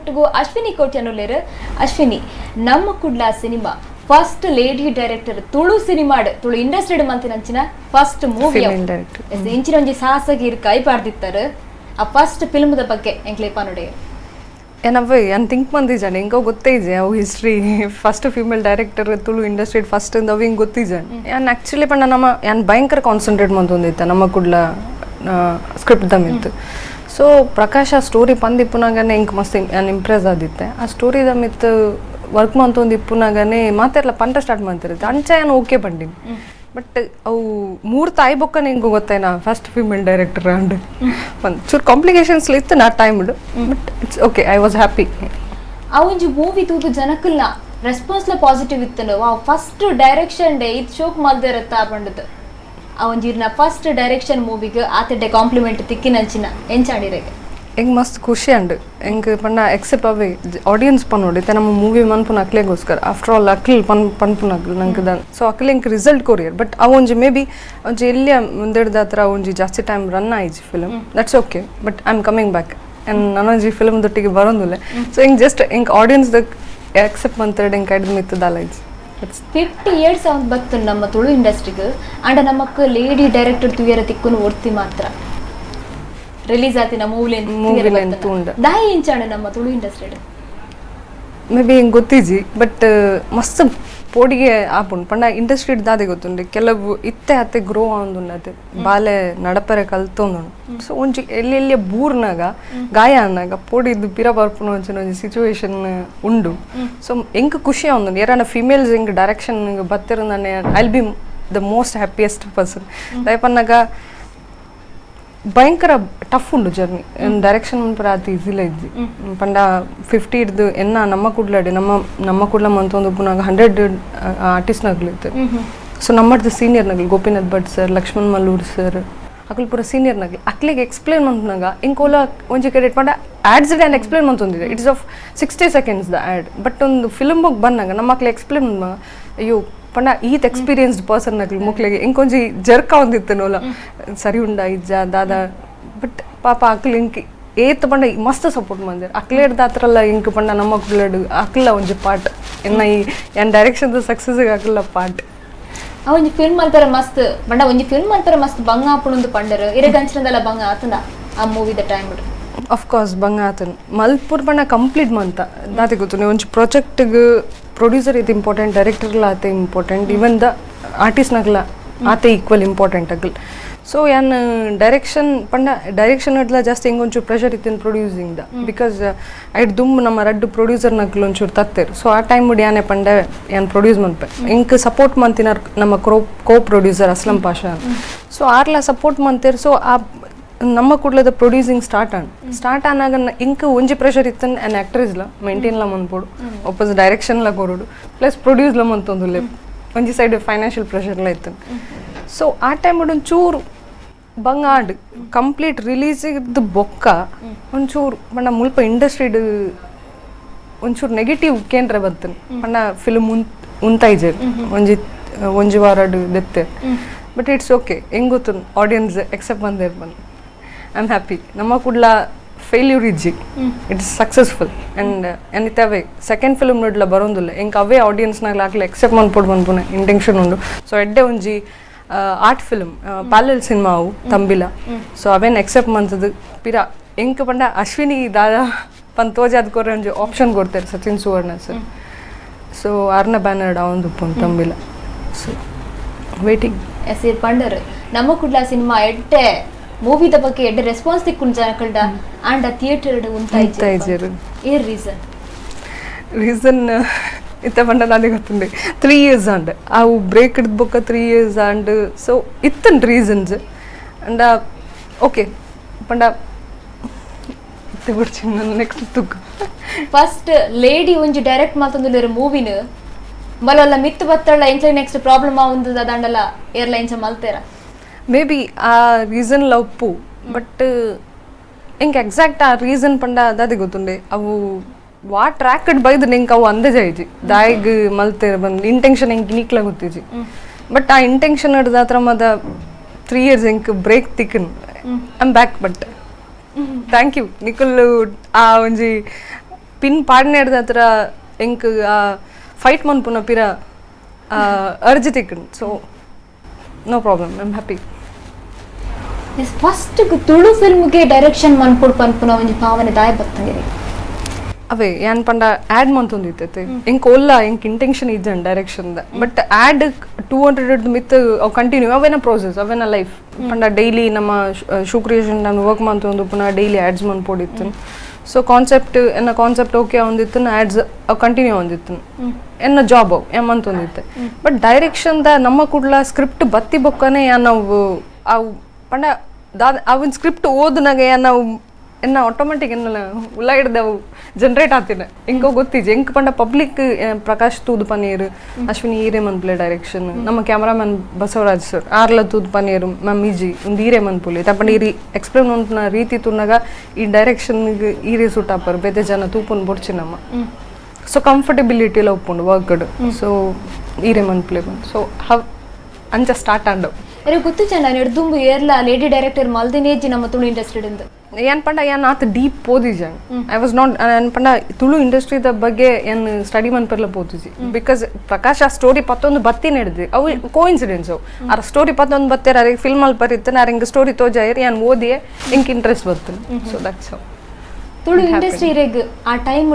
ಒಟ್ಟಿಗೂ ಅಶ್ವಿನಿ ಕೋಟ್ಯಾನುಲ್ಲೇರು. ಅಶ್ವಿನಿ, ನಮ್ಮ Kudla cinema first lady director Tulu cinema Tulu industry ಮಂತಿನಂಚಿನ first movie ಇಂಚಿನ ಒಂಜಿ ಸಾಹಸಗೀರ್ ಕೈ ಪಾಡ್ದಿತ್ತಾರೆ. ಆ ಫಸ್ಟ್ ಫಿಲ್ಮ್ the ಬಗ್ಗೆ ಎಂಕ್ಲೆ ಪಾನುಡೆ ಏನವ್ವೆ ನಾನು ಥಿಂಕ್ ಮಂದಿಜಾನೆ ಎಂಕೋ ಗೊತ್ತೇ ಇಜೆ ಅವು history first female director Tulu industry first ಅವು ಹಿಂಗೆ ಗೊತ್ತಿಜಾನೆ. ಯಾನ್ ಆ್ಯಕ್ಚುಲಿ ಪಂಡ ನಮ್ಮ ಯಾನ್ ಭಯಂಕರ ಕಾನ್ಸಂಟ್ರೇಟ್ ಮಂತೊಂದಿತ್ತ ನಮ್ಮ ಕುಡ್ಲ ಸ್ಕ್ರಿಪ್ಟ್ the ಮಿತ್ತು. ಸೊ ಪ್ರಕಾಶ್ ಆ ಸ್ಟೋರಿ ಪಂದಿಪ್ಪುನಾಗನೆ ಇಂಕ್ ಮಸ್ತ್ ಯಾನ್ ಇಂಪ್ರೆಸ್ ಆದಿತ್ತೆ. ಆ ಸ್ಟೋರಿ the ಮಿತ್ತು work ಮಂತೊಂದು ಇಪ್ಪುನಾಗನೆ ಮಾತೆಲ್ಲ ಪಂಟ ಸ್ಟಾರ್ಟ್ ಮಾಡ್ತಿರುತ್ತೆ ಅಂಚ ಯಾನ್ ಓಕೆ ಪಂಡಿನಿ. ಬಟ್ ಅವು ಮೂರು ತಾಯಿ ಬೊಕ್ಕನೆ ಹಿಂಗೆ ಗೊತ್ತೇನಾ first female director and ಒಂದು ಚೂರು ಕಾಂಪ್ಲಿಕೇಶನ್ಸ್ ಇತ್ತು ನಾ time, but it's okay, I was happy. ಆ ಒಂಜಿ ಮೂವಿ ತೂದು ಜನಕ್ಕಲ್ನ ರೆಸ್ಪಾನ್ಸ್ ಲ ಪಾಸಿಟಿವ್ ಇತ್ತು. Wow, first direction day ಇದು ಶೋಕ್ ಮಲ್ದಿರತ್ತಾ ಪಂಡದು. ಆ ಒಂಜಿ ಫಸ್ಟ್ ಡೈರೆಕ್ಷನ್ ಮೂವಿಗೆ ಆತಡ್ಡೆ ಕಾಂಪ್ಲಿಮೆಂಟ್ ತಿಕ್ಕಿನಂಚಿನ ಎಂಚಾಡಿರೆಗೆ ಎಂಗ್ ಮಸ್ತ್ ಖುಷಿ ಅಂಡ್ ಎಂಗ್ ಪಂಡ ಎಕ್ಸೆಪ್ಟ್ ಅವೇ ಆಡಿಯನ್ಸ್ ಪನ್ನೋಡಿ ಇತ್ತೆ ನಮ್ಮ ಮೂವಿ ಮನ್ಪುನ ಅಕ್ಲೆಗೋಸ್ಕರ ಆಫ್ಟರ್ ಆಲ್ ಅಕ್ಲ್ ಪನ್ಪುನ ಅಕ್ಲ್ ನಂಗೆ ದಾನ್. ಸೊ ಅಕ್ಲ್ ಎಂಕ್ result courier. But ಅವು ಒಂಜಿ ಮೇ ಬಿ ಒಂಜಿ ಎಲ್ಲಿಯ ಮುಂದೆಡ್ದ ಹತ್ರ ಒಂಜಿ ಜಾಸ್ತಿ ಟೈಮ್ ರನ್ ಆಯ್ಜಿ film, that's okay. But I am coming back and ನಾನೊಂಜಿ film ದೊಟ್ಟಿಗೆ ಬರೋದಿಲ್ಲ. ಸೊ ಎಂಗ್ ಜಸ್ಟ್ ಎಂಕ್ audience the accept ಮಂತೇಡ್ ಎಂಕ್ ಐಡ್ದು ಮಿತ್ತು ದಾಲ ಇಜ್ಜಿ. 50 ಇಯರ್ಸ್ ಅವ್ನು ಬತ್ತು ನಮ್ಮ ತುಳು ಇಂಡಸ್ಟ್ರಿಗೆ ಅಂಡ ನಮಕ್ ಲೇಡಿ ಡೈರೆಕ್ಟರ್ ತುಯರ ತಿಕ್ಕುನು ಒರ್ತಿ ಮಾತ್ರ ರಿಲೀಸ್ ಆತಿನ ಮೂವಿ ದಾಯಿ ಇಂಚಾಣ ನಮ್ಮ ತುಳು industry may be ಹಿಂಗೆ ಗೊತ್ತಿಜಿ. ಬಟ್ ಮಸ್ತ್ ಪೋಡಿಗೆ ಆಪುಂಡು ಪಂಡ ಇಂಡಸ್ಟ್ರಿ ದಾದೆ ಗೊತ್ತುಂಡು ಕೆಲವು ಇತ್ತೆ ಅತ್ತೆ ಗ್ರೋ ಆಂದುಂಡತೆ ಬಾಲೆ ನಡಪರೆ ಕಲ್ತೊಂದುಂಡು. ಸೊ ಒಂಜಿ ಎಲ್ಲಿ ಎಲ್ಲಿಯ ಬೂರ್ನಾಗ ಗಾಯ ಅನ್ನಾಗ ಪೋಡಿದ್ದು ಪಿರ ಬರ್ಪುನ ಒಂಚಿನ ಒಂಜಿ ಸಿಚುವೇಶನ್ ಉಂಡು. ಸೊ ಎಂಕ್ ಖುಷಿ ಆಂದುಂಡು ಏರಾನ ಫಿಮೇಲ್ಸ್ ಎಂಕ್ ಡೈರೆಕ್ಷನ್ ಬತ್ತಿರಂದಾನೆ I will be the most happiest person. ದಯಪನ್ನಾಗ ಭಯಂಕರ ಟಫ್ ಉಂಡು ಜರ್ನಿ ಡೈರೆಕ್ಷನ್ ಮನ್ಪರ ಆತ ಈಸಿಲ ಇಜ್ಜಿ. ಪಂಡ 50 ಹಿಡ್ದು ಎನ್ನ ನಮ್ಮ ಕುಡ್ಲಾಡಿ ನಮ್ಮ ನಮ್ಮ ಕುಡ್ಲ ಮಂತೊಂದು ಉಪ್ಪುನಾಗ 100 ಆರ್ಟಿಸ್ಟ್ ನಗಲು. ಸೊ ನಮ್ಮದು ಸೀನಿಯರ್ ನಗಲು ಗೋಪಿನಾಥ್ ಭಟ್ ಸರ್, ಲಕ್ಷ್ಮಣ್ ಮಲ್ಲೂರ್ ಸರ್, ಅಕ್ಲು ಪೂರ ಸೀನಿಯರ್ ನಗಲು. ಅಕ್ಲಿಗೆ ಎಕ್ಸ್ಪ್ಲೇನ್ ಮಂತನಾಗ ಇಂಕೋಲ ಒಂಜಿ ಕ್ರೆಡಿಟ್ ಪಂಡ ads and explain ಮಂತೊಂದಿದೆ. It's of 60 seconds the ad. But ಒಂದು ಫಿಲ್ಮ್ ಹೋಗಿ ಬಂದಾಗ ನಮ್ಮ ಅಕ್ಲೆ ಎಕ್ಸ್ಪ್ಲೇನ್ ಬಂದಾಗ ಅಯ್ಯೋ ಪಂಡ ಈತ್ ಎಕ್ಸ್ಪೀರಿಯನ್ಸ್ಡ್ ಪರ್ಸನ್ ನಗಲು ಮಕ್ಳಿಗೆ ಇಂಕೊಂಜಿ ಜರ್ಕ ಒಂದಿತ್ತು ನೋಲ ಸರಿ ಉಂಡ ಇಜ್ಜ ದಾದಾ. ಬಟ್ ಪಾಪ ಅಕ್ಲು ಇಂಕ್ ಏತ್ ಪಂಡ ಮಸ್ತ್ ಸಪೋರ್ಟ್ ಮಂದಿರ್ ಅಕ್ಲೇಡ್ದ ಆತ್ರಲ್ಲ ಇಂಕ್ ಪಂಡ ನಮ್ಮ ಕುಳ್ಳಡು ಅಕ್ಲ ಒಂಜಿ ಪಾರ್ಟ್ ಎನ್ನ ಈ ಎನ್ ಡೈರೆಕ್ಷನ್ ಸಕ್ಸಸ್ಗೆ ಅಕ್ಲ ಪಾರ್ಟ್. ಆ ಒಂಜಿ ಫಿಲ್ಮ್ ಅಲ್ಪರ ಮಸ್ತ್ ಪಂಡ ಒಂಜಿ ಫಿಲ್ಮ್ ಅಲ್ಪರ ಮಸ್ತ್ ಬಂಗ ಆಪುಣಂದು ಪಂಡರು ಇರಗಂಚನದಲ್ಲ ಬಂಗ ಆತನ ಆ ಮೂವಿದ time. Of course ಬಂಗ ಆತನ ಮಲ್ಪುರ್ ಪಂಡ ಕಂಪ್ಲೀಟ್ ಮಂತ ದಾತೆ ಗೊತ್ತು ಒಂಜಿ ಪ್ರಾಜೆಕ್ಟ್ಗೆ ಪ್ರೊಡ್ಯೂಸರ್ ಇದು ಇಂಪಾರ್ಟೆಂಟ್, ಡೈರೆಕ್ಟರ್ಲ ಆತೆ important, even the ಆರ್ಟಿಸ್ಟ್ನಾಗ್ಲ ಆತೆ ಈಕ್ವಲ್ ಇಂಪಾರ್ಟೆಂಟ್ ಆಗಲ್. ಸೊ ಯಾನ್ ಡೈರೆಕ್ಷನ್ ಪಂಡ ಡೈರೆಕ್ಷನ್ ಅಡ್ಲ ಜಾಸ್ತಿ ಹೆಂಗೊಂಚೂರು ಪ್ರೆಷರ್ ಇತ್ತಿನ producing the because ಐಡ್ ದುಮ್ ನಮ್ಮ ರಡ್ಡು ಪ್ರೊಡ್ಯೂಸರ್ ನಕ್ಲು ಒಂಚೂರು ತತ್ತೇರು. ಸೊ ಆ ಟೈಮ್ ಯಾನೆ ಪಂಡ ಯಾನ್ ಪ್ರೊಡ್ಯೂಸ್ ಮನ್ಪೆ ಇಂಕ್ ಸಪೋರ್ಟ್ ಮಂತಿನ ನಮ್ಮ ಕೋ ಪ್ರೊಡ್ಯೂಸರ್ ಅಸ್ಲಂ ಪಾಷಾ. ಸೊ ಆರ್ಲ ಸಪೋರ್ಟ್ ಮಂತೇರು. ಸೊ ಆ ನಮ್ಮ ಕೂಡಲದ producing start on start ಆನಾಗ ಇಂಕ್ ಒಂಜಿ ಪ್ರೆಷರ್ ಇತ್ತು ಆ್ಯನ್ ಆ್ಯಕ್ಟ್ರೆಸ್ಲ ಮೇಂಟೈನ್ಲ ಮನ್ಪೋಡು, ವಾಪಸ್ ಡೈರೆಕ್ಷನ್ಲ ಕೊರೋಡು, ಪ್ಲಸ್ ಪ್ರೊಡ್ಯೂಸ್ಲ ಮಂತೊಂದುಲ್ಲೆ ಒಂಜಿ ಸೈಡ್ ಫೈನಾನ್ಷಿಯಲ್ ಪ್ರೆಷರ್ಲ ಇತ್ತು. ಸೊ ಆ ಟೈಮ್ ಒಂಚೂರು ಬಂಗ and complete release ಇದ್ದು ಬೊಕ್ಕ ಒಂಚೂರು ಪಂಡ ಮುಲ್ಪ ಇಂಡಸ್ಟ್ರಿಡ್ ಒಂಚೂರು ನೆಗೆಟಿವ್ ಕೇಂದ್ರ ಬರ್ತೇನೆ ಪಂಡ ಫಿಲ್ಮ್ ಉಂತಾಯಿಜೆ ಒಂಜಿ ಒಂಜಿ ವಾರಡು ದೆತ್ತೆ. But it's okay, ಹೆಂಗ್ ಗೊತ್ತು ಆಡಿಯನ್ಸ್ ಎಕ್ಸೆಪ್ಟ್ ಬಂದೇ ಬಂದು I am happy. ನಮ್ಮ ಕೂಡಲ ಫೇಲ್ಯೂರ್ ಇಜ್ಜಿ, it's successful. And ಎನ್ನಿತ್ತೆ away second film ನೋಡ್ಲ ಬರೋದಿಲ್ಲ ಎಂಕ್ ಅವೇ ಆಡಿಯನ್ಸ್ನಾಗ್ಲ ಆಗ್ಲಿ ಎಕ್ಸೆಪ್ಟ್ ಮನ್ಪೊಡು ಮನ್ಪುನ ಇಂಟೆನ್ಷನ್ ಉಂಡು. ಸೊ ಎಡ್ಡೆ ಒಂಜಿ art film parallel cinema ಅವು ತಂಬಿಲ. ಸೊ ಅವೇನು ಎಕ್ಸೆಪ್ಟ್ ಮಂತದ್ದು ಪಿರ ಎಂಕ್ ಪಂಡ ಅಶ್ವಿನಿ ದಾದಾ ಪನ್ ತೋಜಾದ್ ಕೊರ್ರೆ ಒಂಜಿ ಆಪ್ಷನ್ ಕೊಡ್ತಾರೆ ಸಚಿನ್ ಸುವರ್ಣ ಸರ್. ಸೊ ಆರ್ನ ಬ್ಯಾನರ್ಡ್ ಅವಂದು ಉಪ್ಪುಂಡು ತಂಬಿಲ. So waiting. S ಪಂಡರ್ ನಮ್ಮ ಕುಡ್ಲ ಸಿನಿಮಾ ಎಡ್ಡೆ ಮೂವಿದ ಬಗ್ಗೆ ಎಡ್ಡೆ ರೆಸ್ಪಾನ್ಸ್ ತಿಕ್ಕೊಂಡು ಜನಕಲ್ಡ ಅಂಡ್ ಥಿಯೇಟರ್ ಉಂತಾಯಿಜೆರು ಏ ರೀಸನ್? ರೀಸನ್ ಇತ್ತ ಪಂಡ ನಾನೇ ಗೊತ್ತುಂಡೆ 3 ಇಯರ್ಸ್ ಅಂಡ್ ಅವು ಬ್ರೇಕ್ ಹಿಡ್ದು ಬೊಕ್ಕ 3 years and so ಇತ್ತನ್ reasons and okay ಪಂಡ ಇತ್ತೆ ಬಿಡ್ತೀನಿ ನಾನು ನೆಕ್ಸ್ಟ್ ತುಕ್ಕು. ಫಸ್ಟ್ ಲೇಡಿ ಒಂಜಿ ಡೈರೆಕ್ಟ್ ಮಾತೊಂದುಲ್ಲೆರ್ ಮೂವಿನ ಬಲಲ್ಲ ಮಿತ್ತು ಬತ್ತಳ್ಳ ಎಂಕ್ಲೆ ನೆಕ್ಸ್ಟ್ ಪ್ರಾಬ್ಲಮ್ ಆವುಂದು ದಾಂಡಲ ಏರ್ಲೈನ್ಸ್ ಮಲ್ತೇರ ಮೇ ಬಿ ಆ ರೀಸನ್ ಲವ್ಪು. ಬಟ್ ಎಂಕ್ ಎಕ್ಸಾಕ್ಟ್ ಆ ರೀಸನ್ ಪಂಡ ದಾದೆ ಗೊತ್ತುಂಡೆ ಅವು ವಾ ಟ್ರ್ಯಾಕ್ ಬೈದು ಎಂಕ್ ಅವು ಅಂದಾಜ ಇಜ್ಜಿ ದಾಯಿಗ್ ಮಲ್ತೇರ್ ಬಂದು ಇಂಟೆನ್ಷನ್ ಎಂಕ್ ನೀಕ್ಲ ಗೊತ್ತಿಜ್ಜಿ. ಬಟ್ ಆ ಇಂಟೆನ್ಷನ್ ಹಿಡ್ದಾತ್ರ ಮದ 3 ಇಯರ್ಸ್ ಎಂಕ್ ಬ್ರೇಕ್ ತಿಕ್ಕನ್ I am back. But thank you ನಿಕುಲ್ ಆ ಒಂಜಿ Pin ಪಾಡ್ನೆ ಹತ್ರ ಎಂಕ್ ಫೈಟ್ ಮನ್ಪುನ ಪಿರ ಅರ್ಜಿ ತಿಕ್ಕಂಡು. So no problem, I am happy. First Tulu ಫಿಲ್ಮ್ಗೆ direction ಮನ್ಪುಡ್ ಪನ್ಪುನ ಒಂಜಿ ಭಾವನೆ ದಾಯ ಬತ್ತಂಗೆ ಅವೇ ಯಾನ್ ಪಂಡ ಆ್ಯಡ್ ಮಂತೊಂದಿತ್ತೈತೆ ಎಂಕ್ ಒಲ್ಲ ಎಂಕ್ ಇಂಟೆನ್ಷನ್ ಇಜ್ಜಂಡ್ direction but add 200 ಮಿತ್ ಅವು ಕಂಟಿನ್ಯೂ ಅವೇನ ಪ್ರೋಸೆಸ್ ಅವೇನ ಲೈಫ್ ಪಂಡ ಡೈಲಿ ನಮ್ಮ ಶೂ ಕ್ರಿಯೇಷನ್ ನಾನು ವರ್ಕ್ ಮಂತೊಂದು ಪುನಃ ಡೈಲಿ ಆ್ಯಡ್ಸ್ ಮನ್ಪೊಡಿತ್ತು. ಸೊ ಕಾನ್ಸೆಪ್ಟ್ ಎನ್ನ ಕಾನ್ಸೆಪ್ಟ್ ಓಕೆ ಒಂದಿತ್ತು ಆ್ಯಡ್ಸ್ ಅವು ಕಂಟಿನ್ಯೂ ಒಂದಿತ್ತು ಎನ್ನ ಜಾಬ್ ಅವು ಎಮ್ ಅಂತೊಂದಿತ್ತೆ. ಬಟ್ ಡೈರೆಕ್ಷನ್ದ ನಮ್ಮ ಕೂಡ್ಲ ಸ್ಕ್ರಿಪ್ಟ್ ಬತ್ತಿ ಬೊಕ್ಕನೆ ನಾವು ಅವು ಪಂಡ ದಾದ ಅವನ್ ಸ್ಕ್ರಿಪ್ಟ್ ಓದನಾಗ ನಾವು ಎನ್ನ ಆಟೋಮೆಟಿಕ್ ಎನ್ನಲ್ಲ ಉಲ್ಲ ಹಿಡ್ದವು ಜನ್ರೇಟ್ ಆತಿನ ಎಂಕೋ ಗೊತ್ತಿಜಿ ಎಂಕ್ ಪಂಡ ಪಬ್ಲಿಕ್ ಪ್ರಕಾಶ್ ತೂದು ಪನ್ನೀರ್ ಅಶ್ವಿನಿ ಈರೆ ಮನ್ಪುಲೆ ಡೈರೆಕ್ಷನ್ ನಮ್ಮ ಕ್ಯಾಮ್ರಾಮನ್ ಬಸವರಾಜ್ ಸರ್ ಆರ್ಲ ತೂದು ಪನ್ನೀರ್ ಮ್ಯಾಮ್ ಈಜಿ ಒಂದು ಈರೆ ಮನ್ಪುಲೆ ತಪ್ಪಂಡ ಈರಿ ಎಕ್ಸ್ಪ್ಲೇನ್ ಉಂಟುನ ರೀತಿ ತುನ್ನಾಗ ಈ ಡೈರೆಕ್ಷನ್ಗೆ ಈರೆ ಸೂಟ್ ಆಪರ್ ಬೇತೆ ಜನ ತೂಪುನ್ ಬೊಡ್ಚಿ ನಮ್ಮ. ಸೊ ಕಂಫರ್ಟಬಿಲಿಟಿ ಎಲ್ಲ ಒಪ್ಪುಂಡು ವರ್ಕ್ಡ್. ಸೊ ಈರೆ ಮನ್ಪುಲೆ ಬಂದು ಸೊ how ಅಂಚ ಸ್ಟಾರ್ಟ್ ಆಂಡವು. ಅರೆ ಗೊತ್ತು ಚೆನ್ನ ದುಂಬು ಏರ್ಲ ಲೇಡಿ ಡೈರೆಕ್ಟರ್ ಮಲ್ದಿನೇಜಿ ನಮ್ಮ ತುಳು ಇಂಡಸ್ಟ್ರಿ ಏನ್ ಪಂಡ ಏನ್ ಆತ ಡೀಪ್ ಪೋದಿಜನ್ I was not ಏನ್ ಪಂಡ ತುಳು ಇಂಡಸ್ಟ್ರಿದ ಬಗ್ಗೆ ಏನ್ ಸ್ಟಡಿ ಮನ್ಪರ್ಲ ಪೋದಿಜಿ because Prakash ಆ ಸ್ಟೋರಿ ಪತ್ತೊಂದು ಬತ್ತಿ ನಡೆದು ಅವು ಕೋಇನ್ಸಿಡೆನ್ಸ್ ಅವು ಆ ಸ್ಟೋರಿ ಪತ್ತೊಂದು ಬತ್ತೇರ ಅರೆ ಫಿಲ್ಮ್ ಅಲ್ಲಿ ಬರೀತಾನೆ ಅರೆ ಹಿಂಗೆ ಸ್ಟೋರಿ ತೋಜಾಯಿರ್ ಏನ್ ಓದಿಯೇ ಹಿಂಗೆ ಇಂಟ್ರೆಸ್ಟ್ ಬರ್ತದೆ. So that's how Tulu industry ರೆಗ್ ಆ ಟೈಮ್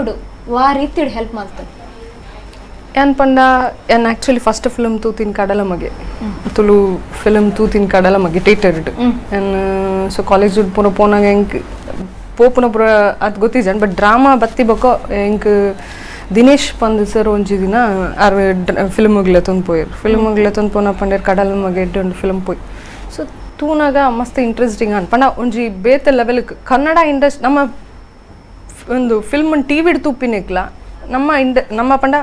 ವಾ ರೀತಿ ಹೆಲ್ಪ್ ಮಾಡ್ತಾರೆ. ಏನ್ ಪಂಡ ಏನ್ actually first film ತೂತಿನ ಕಡಲ ಮಗೆ ತುಳು ಫಿಲ್ಮ್ ತೂತಿನ ಕಡಲ ಮಗೆ ಥಿಯೇಟರ್ ಏನ್ ಸೊ ಕಾಲೇಜ್ ಪೂರ ಪೋನಾಗ ಎಂಕ್ ಪೋಪುನ ಪೂರ ಅದು ಗೊತ್ತಿಜನ್ ಬಟ್ ಡ್ರಾಮಾ ಬತ್ತಿ ಬೊಕ್ಕ ಎಂಕ್ ದಿನೇಶ್ ಪಂದ್ ಸರ್ ಒಂಜಿ ದಿನ ಆರ್ ಫಿಲ್ಮ್ಗ್ಲೆ ತಂದು ಪೋಯರ್ ಫಿಲ್ಮ್ಗ್ಲೆ ತಂದು ಪೋನ ಪಂಡೇರ್ ಕಡಲ ಮಗೆ ಎಡ್ಡು ಫಿಲ್ಮ್ ಪೋಯ್. ಸೊ ತೂನಾಗ ಮಸ್ತ್ ಇಂಟ್ರೆಸ್ಟಿಂಗ್ ಅನ್ ಪಂಡ ಒಂಜಿ ಬೇತೆ ಲೆವೆಲ್ ಕನ್ನಡ ಇಂಡಸ್ಟ್ರಿ ನಮ್ಮ ಒಂದು ಫಿಲ್ಮ್ ಟಿ ವಿಡ್ ತೂಪಿನೆಕ್ಲ ನಮ್ಮ ನಮ್ಮ ಪಂಡ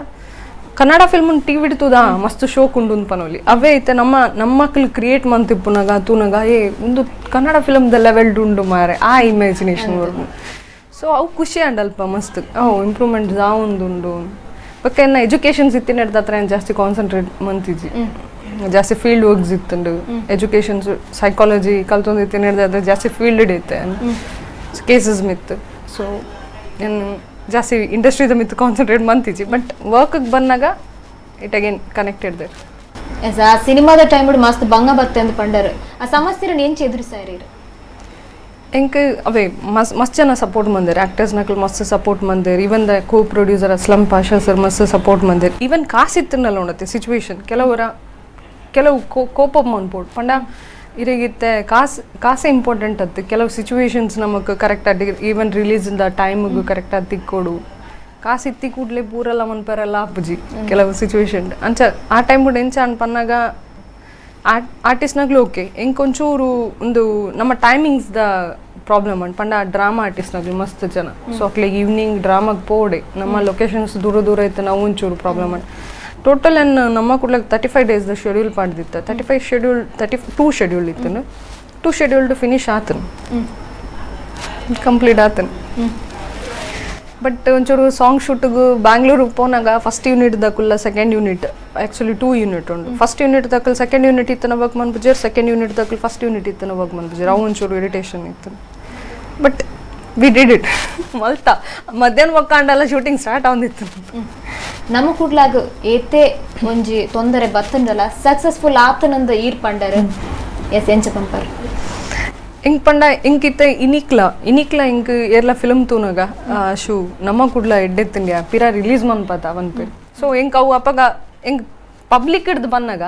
ಕನ್ನಡ ಫಿಲ್ಮ್ ಟಿ ವಿಡ್ತುದಾ ಮಸ್ತ್ ಶೋಕ್ ಉಂಡು ಪನೋಲಿ ಅವೇ ಐತೆ ನಮ್ಮ ನಮ್ಮಕ್ಳು ಕ್ರಿಯೇಟ್ ಮಂತಿಪ್ಪುನಾಗ ತೂನಾಗ ಏ ಒಂದು ಕನ್ನಡ ಫಿಲ್ಮ್ದ ಲೆವೆಲ್ ಉಂಡು ಮಾರೆ ಆ ಇಮ್ಯಾಜಿನೇಷನ್ ವರ್ಗು. ಸೊ ಅವು ಖುಷಿ ಅಂಡಲ್ಪ ಮಸ್ತ್ ಅವು ಇಂಪ್ರೂವ್ಮೆಂಟ್ ಉಂಡು ಬಟ್ ಎನ್ನ ಎಜುಕೇಷನ್ಸ್ ಇತ್ತಿನ ಹತ್ರ ಏನು ಜಾಸ್ತಿ ಕಾನ್ಸಂಟ್ರೇಟ್ ಮಂತಿಜಿ ಜಾಸ್ತಿ ಫೀಲ್ಡ್ ವರ್ಕ್ಸ್ ಇತ್ತಂಡು ಎಜುಕೇಷನ್ಸ್ ಸೈಕಾಲಜಿ ಕಲ್ತೊಂದು ಇತ್ತಿನ ಅದ್ರ ಜಾಸ್ತಿ ಫೀಲ್ಡ್ ಇತ್ತೆ ಕೇಸಸ್ ಮಿತ್ತು. ಸೊ ಏನು ಜಾಸ್ತಿ ಇಂಡಸ್ಟ್ರಿದ ಮಿತ್ತು ಕಾನ್ಸಂಟ್ರೇಟ್ ಮಂತಿಜಿ ಬಟ್ ವರ್ಕ್ಗೆ ಬಂದಾಗ it again connected there. Yes ಆ ಸಿನಿಮಾದ ಟೈಮ್ ಮಸ್ತ್ ಬಂಗ ಬತ್ತೆ ಅಂತ ಪಂಡರು ಆ ಸಮಸ್ಯೆ ಏನು ಎದುರಿಸಾರಿ ಎಂಕ್ ಅವೇ ಮಸ್ತ್ ಮಸ್ತ್ ಜನ ಸಪೋರ್ಟ್ ಮಂದಿರ್ ಆ್ಯಕ್ಟರ್ಸ್ ನಕಲ್ ಮಸ್ತ್ support Mandir even the co producer Aslam Pasha sir ಮಸ್ತ್ ಸಪೋರ್ಟ್ ಮಂದಿರ್ ಈವನ್ ಕಾಸಿತ್ತನ್ನಲ್ಲ ಉಂಡತ್ತೆ ಸಿಚುವೇಶನ್ ಕೆಲವರ ಕೆಲವು ಕೋಪ ಮನ್ಪೋಡು ಪಂಡ ಇರಗಿತ್ತೆ ಕಾಸು ಕಾಸೇ ಇಂಪಾರ್ಟೆಂಟ್ ಅತ್ತು ಕೆಲವು ಸಿಚುವೇಶನ್ಸ್ ನಮಗೆ ಕರೆಕ್ಟಾಗಿ ಈವನ್ ರಿಲೀಸಿಂದ ಟೈಮಿಗೂ ಕರೆಕ್ಟಾಗಿ ತಿಕ್ಕೋಡು ಕಾಸು ಇತ್ತಿ ಕೂಡಲೇ ಪೂರೆಲ್ಲ ಮನ್ಪರೆಲ್ಲ ಅಪ್ಪುಜಿ ಕೆಲವು ಸಿಚುವೇಶನ್ ಅಂಚ ಆ ಟೈಮ್ ಕೂಡ ಎಂಚ ಅನ್ಪನ್ನಾಗ ಆರ್ಟಿಸ್ಟ್ನಾಗ್ಲೂ ಓಕೆ ಎಂಕೊಂಚೂರು ಒಂದು ನಮ್ಮ timings the problem ಅಂಡ್ ಪಂಡ ಡ್ರಾಮಾ ಆರ್ಟಿಸ್ಟ್ನಾಗ್ಲಿ ಮಸ್ತ್ ಜನ ಸೊ ಅಕ್ಲಿಗೆ ಈವ್ನಿಂಗ್ ಡ್ರಾಮಾಗೆ ಪೋಡೆ ನಮ್ಮ ಲೊಕೇಶನ್ಸ್ ದೂರ ದೂರ ಇತ್ತು ನಾವು ಒಂಚೂರು ಪ್ರಾಬ್ಲಮ್ ಅಂಡ್ ಟೋಟಲ್ ಏನು ನಮ್ಮ ಕೂಡಲೇ 35 ಡೇಸ್ದ ಶೆಡ್ಯೂಲ್ ಮಾಡಿದಿತ್ತು 35 ಶೆಡ್ಯೂಲ್ 32 ಶೆಡ್ಯೂಲ್ ಇತ್ತು 2 ಶೆಡ್ಯೂಲ್ಡ್ ಫಿನಿಶ್ ಆತನು ಕಂಪ್ಲೀಟ್ ಆತನು. ಬಟ್ ಒಂಚೂರು ಸಾಂಗ್ ಶೂಟಿಗೆ ಬ್ಯಾಂಗ್ಳೂರಿಗೆ ಪೋನಾಗ ಫಸ್ಟ್ ಯೂನಿಟ್ ದಕ್ಕಲ್ಲ second unit actually 2 unit ಉಂಟು ಫಸ್ಟ್ ಯೂನಿಟ್ ದಕ್ಕಲ್ ಸೆಕೆಂಡ್ ಯೂನಿಟ್ ಇತ್ತನ ವರ್ಕ್ ಮನ್ಪುಜೇರ್ ಸೆಕೆಂಡ್ ಯೂನಿಟ್ ದಕ್ಕಲ್ ಫಸ್ಟ್ ಯೂನಿಟ್ ಇತ್ತನ ವರ್ಕ್ ಮನ್ಪುಜೇರ್ ಅವು ಒಂಚೂರು ಇರಿಟೇಷನ್ ಇತ್ತು but we did it Malta ಮಧ್ಯಾಹ್ನ ಒಕ್ಕಾಂಡಲ್ಲ ಶೂಟಿಂಗ್ ಸ್ಟಾರ್ಟ್ ಆವಂದಿತ್ತು. ನಮ್ಮ ಕೂಡ್ಲಾಗ ಏತೆ ಒಂಜಿ ತೊಂದರೆ ಬತ್ತಂಡಲ್ಲ ಸಕ್ಸಸ್ಫುಲ್ ಆತನಂದ ಈರ್ ಪಂಡರ್ ಎಸ್ ಎಂಚ ಪಂಪರ್ ಇಂಕ್ ಪಂಡ ಇಂಕಿತ್ತ ಇನಿಕ್ಲ ಇನಿಕ್ಲ ಇಂಕ್ ಏರ್ಲ ಫಿಲ್ಮ್ ತೂನಾಗ ಶೂ ನಮ್ಮ ಕೂಡ್ಲ ಎಡ್ಡೆತ್ತಿಂಡ್ಯಾ ಪಿರ ರಿಲೀಸ್ ಮನ್ಪಾತ ಅವನ್ ಪಿರ್. ಸೊ ಎಂಕ್ ಅವು ಅಪ್ಪಗ ಎಂಕ್ ಪಬ್ಲಿಕ್ ಹಿಡ್ದು ಬಂದಾಗ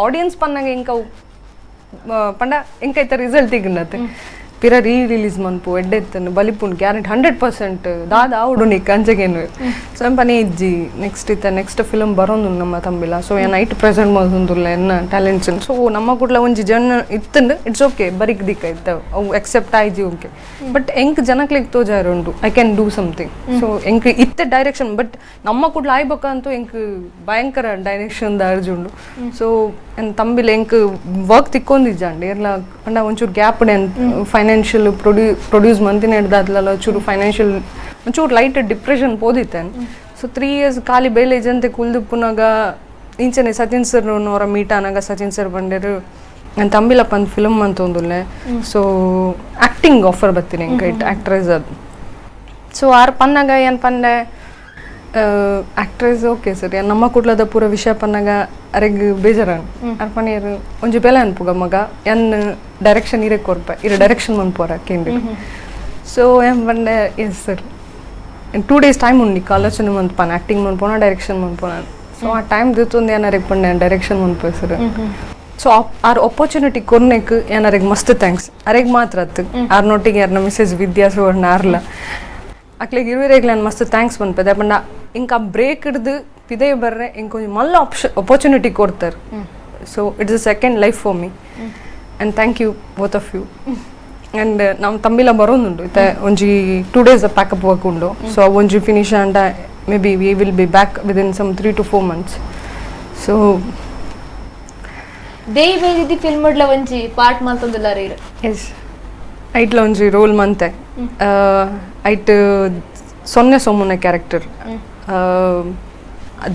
ಆಡಿಯನ್ಸ್ ಬಂದಾಗ ಎಂಕ್ ಅವು ಪಂಡ ಎಂಕೈತ ರಿಸಲ್ಟ್ ಈಗಿನತ್ತೆ ಪಿರ ರೀ ರಿಲೀಸ್ ಮನ್ಪು ಎಡ್ಡೆತ್ತನ್ನು ಬಲಿಪುನ್ ಗ್ಯಾರಂಟಿ 100% ದಾದ ಆವುಡು ನಿಕ್ ಅಂಚಗೇನು. ಸೊ ಎಂಪನೇ ಇಜ್ಜಿ ನೆಕ್ಸ್ಟ್ ಇತ್ತ ನೆಕ್ಸ್ಟ್ ಫಿಲ್ಮ್ ಬರೋದು ನಮ್ಮ ತಂಬಿಲ್ಲ ಸೊ ಏನ್ ನೈಟ್ ಪ್ರೆಸೆಂಟ್ ಮಾಡೋದಿಲ್ಲ ಎನ್ನ ಟ್ಯಾಲೆಂಟ್ಸ್. ಸೊ ನಮ್ಮ ಕೂಡಲ ಒಂಜಿ ಜನ ಇತ್ತಂಡು it's okay ಬರಿಕ್ ದಿಕ್ಕ ಇತ್ತ ಅವು ಎಕ್ಸೆಪ್ಟ್ ಆಯ್ಜಿ ಓಕೆ ಬಟ್ ಎಂಕ್ ಜನಕ್ಲಿಗೆ ತೋಜಾರ ಉಂಟು I can do something. So ಎಂಕ್ ಇತ್ತ ಡೈರೆಕ್ಷನ್ ಬಟ್ ನಮ್ಮ ಕೂಡಲ ಆಯ್ಬೇಕಂತೂ ಎಂಕ್ ಭಯಂಕರ ಡೈರೆಕ್ಷನ್ ಅರ್ಜಿ ಉಂಡು. ಸೊ ಎನ್ ತಂಬಿಲ ಎಂಕ್ ವರ್ಕ್ ತಿಕ್ಕೊಂದಿಜ್ಜಂడి ಎಲ್ಲ ಪಂಡ ಒಂಚೂರು gap financial produce ಮಂತಿನ ಹಿಡ್ದಾದ್ಲಲ್ಲ ಚೂರು ಫೈನಾನ್ಷಿಯಲ್ ಒಂಚೂರು ಲೈಟ್ ಡಿಪ್ರೆಷನ್ ಪೋದಿತ್ತೇನೆ. ಸೊ 3 ಇಯರ್ಸ್ ಖಾಲಿ ಬೇಲೆ ಜಂತೆ ಕುಲ್ದುಪ್ಪುನಾಗ ಇಂಚನೆ ಸಚಿನ್ ಸರ್ ಅವರ ಮೀಟ್ ಆನಾಗ ಸಚಿನ್ ಸರ್ ಬಂಡೇರು ನನ್ನ ತಂಬಿಲಪ್ಪ ಒಂದು ಫಿಲ್ಮ್ ಅಂತ ಒಂದುಲ್ಲೆ. So acting offer ಬತ್ತೀನಿ ಎಂಕ it actress ಅದು. So ಆರು ಪನ್ನಾಗ ಏನು ಪಂಡೆ actress okay sir ನಮ್ಮ ಕುಡ್ಲದ ಪೂರ ವಿಷಯ ಪನ್ನಾಗ ಅರೆಗ್ ಬೇಜಾರ ಅರ್ ಪನ್ನೀರ್ ಒಂಜಿ ಬೆಲೆ ಅನ್ಪುಗ ಮಗ ಎನ್ ಡೈರೆಕ್ಷನ್ ಇರೇ ಕೊರ್ಪೆ ಇರ ಡೈರೆಕ್ಷನ್ ಮನ್ಪೋರ ಕೇಂದ್ರ. ಸೊ ಏನ್ ಪಂಡೆ yes sir 2 days time ಉಂಡು ಆಲೋಚನೆ ಮನ್ಪಾನ ಆ್ಯಕ್ಟಿಂಗ್ ಮನ್ಪೋಣ ಡೈರೆಕ್ಷನ್ ಮನ್ಪೋಣ. ಸೊ ಆ ಟೈಮ್ ದಿತ್ತೊಂದು ಏನಾರಿಗೆ ಪಂಡೆ ಡೈರೆಕ್ಷನ್ ಮನ್ಪೋ sir. So R opportunity ಕೊರ್ನೆಕ್ ಏನಾರಿಗೆ ಮಸ್ತ್ thanks ಅರೆಗ್ ಮಾತ್ರ ಅತ್ತು ಆರ್ನೊಟ್ಟಿಗೆ ಯಾರನ್ನ ಮಿಸಸ್ ವಿದ್ಯಾ ಸುವರ್ಣ ಆರ್ಲ ಅಕ್ಲೆಗ್ ಇರುವರೆಗ್ ನಾನು ಮಸ್ತ್ thanks ಮನ್ಪದೆ ಪಂಡ ಇಂಕ ಬ್ರೇಕ್ ಹಿಡ್ದು ಪಿದೆ ಬರ್ರೆ ಇಂಕ ಒಂಜಿ ಮಲ್ಲ ಆಪರ್ಚುನಿಟಿ ಕೊಡ್ತಾರೆ. So it's a second life for me and thank you both of you. And ನಮ್ಮ ತಂಬಿಲ ಬರೋದುಂಡು ಇತ್ತೆ ಒಂಜಿ 2 days pack up work ಉಂಡು. ಸೊ ಒಂಜಿ finish and maybe we will be back within some 3 to 4 months. So Deyi ಬೈದಿದ್ದಿ film ಡ್ಲ ಒಂಜಿ part ಮಲ್ತೊಂದುಲ್ಲಾರ ಇರು. S ಐಟ್ಲ ಒಂಜಿ ರೋಲ್ ಮಂತೆ ಐಟ್ ಸೊನ್ನೆ ಸೊಮ್ಮನ ಕ್ಯಾರೆಕ್ಟರ್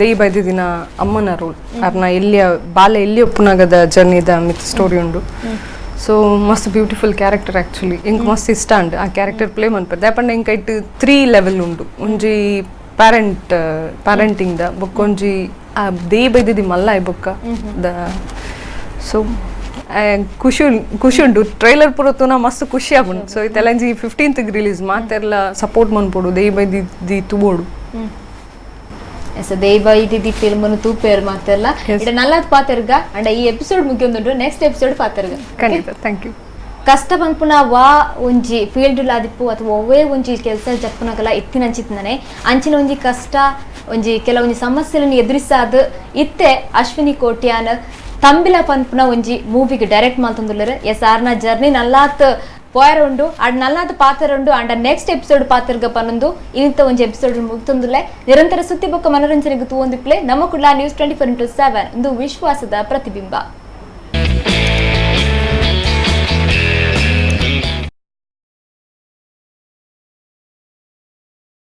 ದೇಯಿ ಬೈದಿದ್ದಿನ ಅಮ್ಮನ ರೋಲ್ ಅರ್ನ ಎಲ್ಲಿಯ ಬಾಲೆ ಎಲ್ಲಿ ಒಪ್ಪುನಾಗದ ಜರ್ನಿದ ಮಿತ್ ಸ್ಟೋರಿ ಉಂಡು. ಸೊ ಮಸ್ತ್ beautiful character actually ಇಂಕ್ ಮಸ್ತ್ ಇಷ್ಟ ಉಂಡು ಆ ಕ್ಯಾರೆಕ್ಟರ್ ಪ್ಲೇ ಮನ್ಪೆರ್ ದಾಯೆ ಪಂಡ ಇಂಕ್ ಐಟ್ 3 ಲೆವೆಲ್ ಉಂಡು ಒಂಜಿ ಪ್ಯಾರೆಂಟಿಂಗ್ the ಬೊಕ್ಕ ಒಂಜಿ ಆ ದೇಯಿ ಬೈದಿದ್ದಿ ಮಲ್ಲ ಬೊಕ್ಕ the. So ಖುಷಿ ಖುಷಿ ಉಂಟು ಟ್ರೈಲರ್ ಪೂರ ತೂನ ಮಸ್ತ್ ಖುಷಿ ಆಪುಂಡು. ಸೊ ಇತ್ತೆಲ್ಲ 15th release ಮಾತೆರ್ಲ support ಮನ್ಪೊಡು ದೇಯಿ ಬೈದಿದ್ದಿ ತೂಬೋಡು. ಎಸ್ ದೇಯಿ ಬೈದಿದ್ದಿ ಫಿಲ್ಮ್ ತೂಪೇರ್ ಮಾತೆಲ್ಲ ಇಡ ನಲ್ಲಾದ್ ಪಾತೆರ್ಗ ಅಂಡ ಈ ಎಪಿಸೋಡ್ ಮುಗಿಯೊಂದುಂಡು ನೆಕ್ಸ್ಟ್ ಎಪಿಸೋಡ್ ಪಾತೆರ್ಗ ಖಂಡಿತ. Thank you. ಕಷ್ಟ ಪನ್ಪುನ ವಾ ಒಂಜಿ ಫೀಲ್ಡ್ ಲಾದಿಪ್ಪು ಅಥವಾ ಒವ್ವೇ ಒಂಜಿ ಕೆಲಸ ಜಪ್ಪುನಗಲ ಇತ್ತಿನಂಚಿತ್ತನೆ ಅಂಚಿನ ಒಂಜಿ ಕಷ್ಟ ಒಂಜಿ ಕೆಲವೊಂಜಿ ಸಮಸ್ಯೆಗಳನ್ನು ಎದುರಿಸಾದ ಇತ್ತೆ ಅಶ್ವಿನಿ ಕೋಟ್ಯಾನ್ ತಂಬಿಲ ಪನ್ಪುನ ಒಂಜಿ ಮೂವಿಗೆ ಡೈರೆಕ್ಟ್ ಮಲ್ತೊಂದುಲ್ಲೆರ್. ಎಸ್ ಆರ್ನ ಜರ್ನಿ ನಲ್ಲಾತ್ ಪೋಯರ್ ಉಂಡು ಅಡ್ ನಲ್ಲಾತ್ ಪಾತ್ರ ಉಂಡು and next episode ಪಾತ್ರಗ ಪನೊಂದು ಇನ್ನಿತ ಒಂಜಿ ಎಪಿಸೋಡ್ ಮುಗ್ತೊಂದುಲ್ಲೆ. ನಿರಂತರ ಸುದ್ದಿ ಬೊಕ್ಕ ಮನೋರಂಜನೆಗೆ ತೂವೊಂದಿಪ್ಲೆ ನಮ್ಮ ಕುಡ್ಲ ನ್ಯೂಸ್ 24x7 ಒಂದು ವಿಶ್ವಾಸದ ಪ್ರತಿಬಿಂಬ.